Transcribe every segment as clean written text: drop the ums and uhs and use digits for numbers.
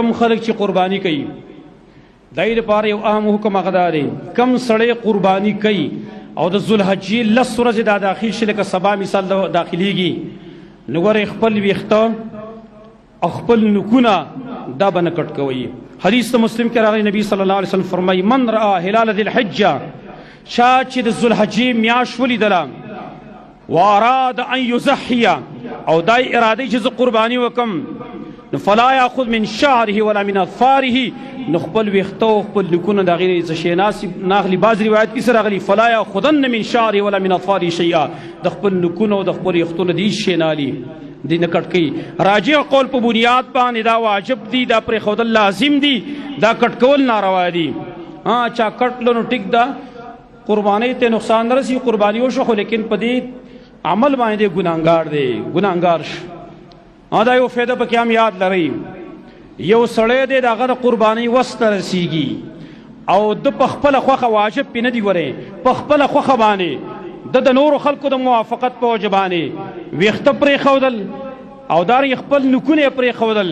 کم خلک چې قرباني کوي، دای لپاره یو اهم حکم هغه دا دی، کم سړی قرباني کوي او د ذوالحجې 10 ورځې دا داخل شي، لکه سبا مثال داخليږي، نو ګورئ خپل ویښته او خپل نکونه دا به نه کټ کوي. حدیث ته مسلم کې راغلی، نبی صلی الله علیه وسلم فرمایي: من را هلال ذی الحجه، چا چې د ذوالحجې میاشت ولیدله، واراد ان یضحی، او دای اراده چې زه قرباني وکم، نو فلا یاخذ من شعره ولا من اظفاره، نو خپل ویښته او خپل نکونه د هغې څه شی ناخلي. بعض روایت کې سره راغلي: فلا یاخذن من شعره ولا من اظفاره شیئا، د خپل نکونو او د خپل ویښتو نه دې شی نه اخلي، دې نه کټ کوي. راجع قول په بنیاد باندې دا واجب دي، دا پرېښودل لازم دي، دا کټ کول ناروا دي. ها، چا کټ لنو ټیک ده، قربانۍ ته نقصان نه رسي، قرباني وشو، خو لیکن په دې عمل باندې ګناهګار دی، ګناهګار شو. دا یو فایده پکې هم یاد لرئ. یو سړی دی، د هغه د قربانۍ وس ته رسیږي او د په خپله خوښه، واجب پې نه دي ورې، په خپله خوښه باندې د نورو خلکو د موافقت په وجه باندې ویښته پرېښودل او دارنګې خپل نوکونه یې پرېښودل،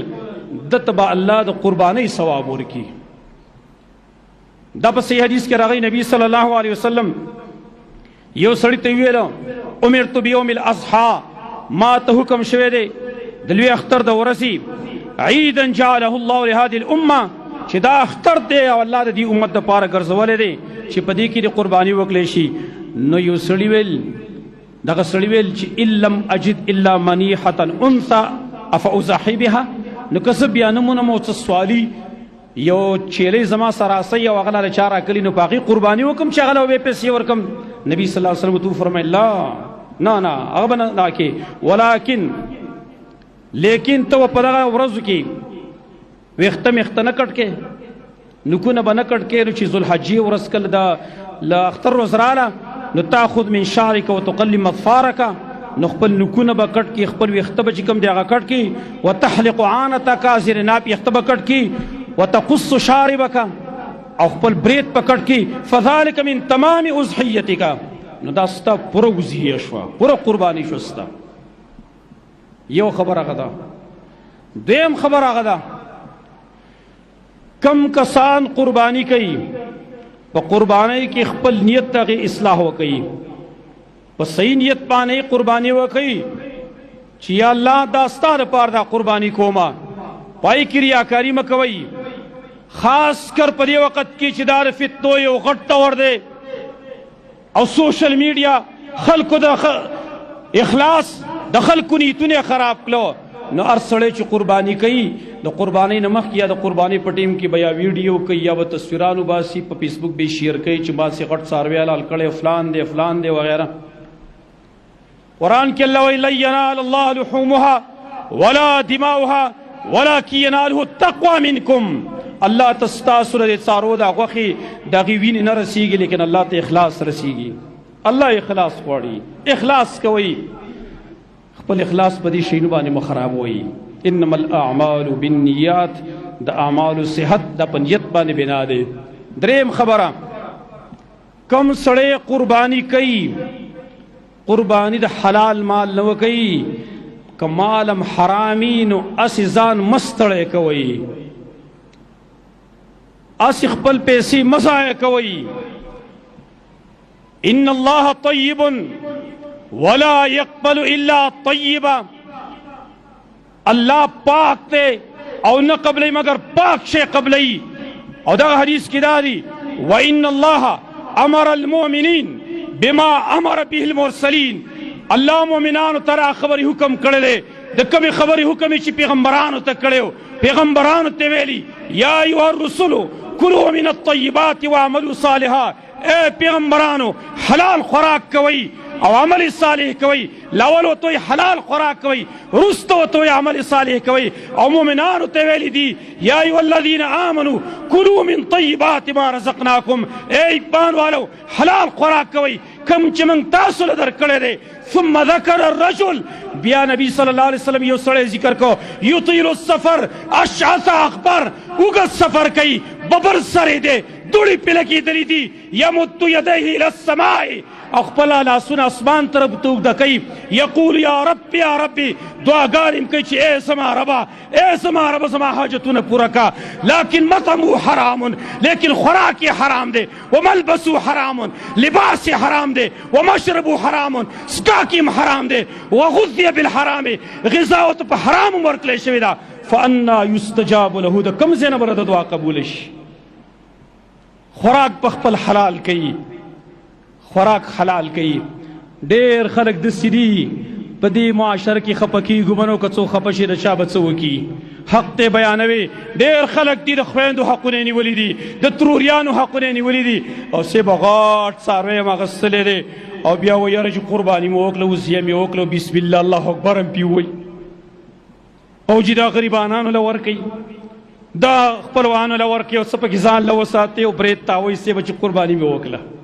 ده ته به الله د قربانۍ ثواب ورکړي. دا په صحیح حدیث کې راغلی، نبی صلی الله علیه وسلم یو سړی ته ویل: امرت بیوم الاضحى، ما ته حکم شوی دی د لوی اختر د ورځې، عیدا جعله الله لهذه الامه، چې دا اختر دی او الله د دې امت د پاره ګرځولی دی چې په دې کې د قرباني وکړي شي. نو یو سړي ویل، دغه سړي ویل چې ان لم اجد الا منیحه انثى افاضحي بها، نو که زه بیا نه مونم او څه سوالي یو چیلې زما سره اسی او هغه له چا راکړي، نو په هغې قرباني وکم چې هغه له به پیسې ورکم؟ نبی صلی الله علیه وسلم ته وفرمایل: لا، نه نه، هغه به نه کې، ولکن لیکن ته په دغه ورځو کې ویښته میښته نه کټ کې، نکونه به نه کټ کې. نو چې ذوالحجې ورځ کله د له اختر ورځ راله، نو تاخذ من شعرک وتقلم اظفارک، نو خپل نکونه به کټ کی، خپل ویښته به چې کوم دی هغه کټ کی، وتحلق عانتک، زیر ناپ یخته به کټ کی، وتقص شاربک، او خپل بریت په کټ کی، فذلک من تمام اضحیتک، نو دا ستا پوره وضحیه شوه، پوره قرباني شوه ستا. یو خبره هغه ده. دویم خبره هغه ده، کم کسان قرباني کوي، په قربانۍ کې خپل نیت ته اصلاح وکړي، په صحیح نیت باندې قرباني وکړي چې یا الله دا ستا لپاره دا قرباني کومه، پای کې ریاکاري مه کوئ، خاص کر په دې وخت کې چې دا د فتنو یو غټ دور دی او سوشل میډیا خلکو د اخلاص، د خلکو نیتونه خراب کړو. نو هر سړی چې قرباني کوي، د قربانۍ نه مخکې یا د قربانۍ په ټیم کې بیا ویډیو کوي یا به تصویران وباسي، په فیسبوک به شیر کوي چې ما سي غټ څاروی حلال کړی، فلان دی، فلان دی وغیره. قرآن کې الله وایي: لن ینال الله لحومها ولا دماؤها ولكن يناله التقوى منكم. الله ته ستاسو د څارو د غوښې د هغې وینې نه رسیږي، لیکن الله ته اخلاص رسیږي. الله اخلاص غواړي، اخلاص کوئ، خپل اخلاص په دې شیانو باندې مه خرابوئ. انما الاعمال بالنیات، د اعمالو صحت د په نیت باندې بنا دی. دریم خبره، کم سړی قرباني کوي، قرباني د حلال مال نه وکوي، که مالم حرامي نو هسې ځان مه ستړی کوئ، هسې خپل پیسې مه ضایع کوئ. ان الله طيب ولا يقبل الا طيبا، الله پاک دی او نه قبلې مگر پاک شی قبلې. او دا حدیث کې دا دی: وان الله امر المؤمنین بما امر به المرسلین، الله مؤمنانو تر خبرې حکم کړل د کومې خبرې حکم چې پیغمبرانو ته کړو. پیغمبرانو ته ویلي: یا ایها الرسل کلوا من الطیبات واعملوا صالحا، اے پیغمبرانو حلال خوراک کوي او عمل صالح کوي. لاول ته حلال خوراک کوي، رستو ته عمل صالح کوي. او مؤمنانو ته ویل دي: یا ایو الذین آمنو کلوا من طیبات ما رزقناکم، اے ایمان والو حلال خوراک کوي کم چې موږ تاسو له درکړی دی. ثم ذکر الرجل، بیا نبی صلی الله علیه وسلم یو سړی ذکر کو، یطیل السفر اشعث اخبر، اوږد سفر کوي، ببر سرې دی، دوړې پې لګېدلې دي. یمد یدیه الی السماء، او خپل لاسونه اسمان طرف ته اوږده کوي. یقول یا رب یا رب، دعاګانې هم کوي چې ای زما ربه، ای زما ربه، زما حاجتونه پوره کا. لکن مطعمه حرام، لیکن خوراک یې حرام دی، وملبسو حرام، لباس یې حرام دی، ومشربو حرام، څښاک یې هم حرام دی، وغذي بالحرام، غذا ورته په حرام هم ورکړی شوې ده. فانا یستجاب له، د کوم ځای نه به د دعا قبوله شي؟ خوراک په خپل حلال کوي، خوراک حلال کوي. ډېر خلک داسې دي په دې معاشره کې خپه کېږو، منو که څوک خپه شي د چا به څه وکړي؟ حق ته بیانوي. ډېر خلک دي د خویندو حقونه یې نیولي دي، د تروریانو حقونه یې نیولي دي، او صیب غاټ څاروی هم اخیستلی دی، او بیا وایي یاره چې قرباني مې وکړه، وصیه مې وکړه، بسم الله الله اکبر هم پې ووایي، او چې دا غریبانانو له ورکوي، دا خپلوانو له ورکوي، او څه پکې ځان له وساتي، او برېت تاووي صیب چې قرباني مې وکړه.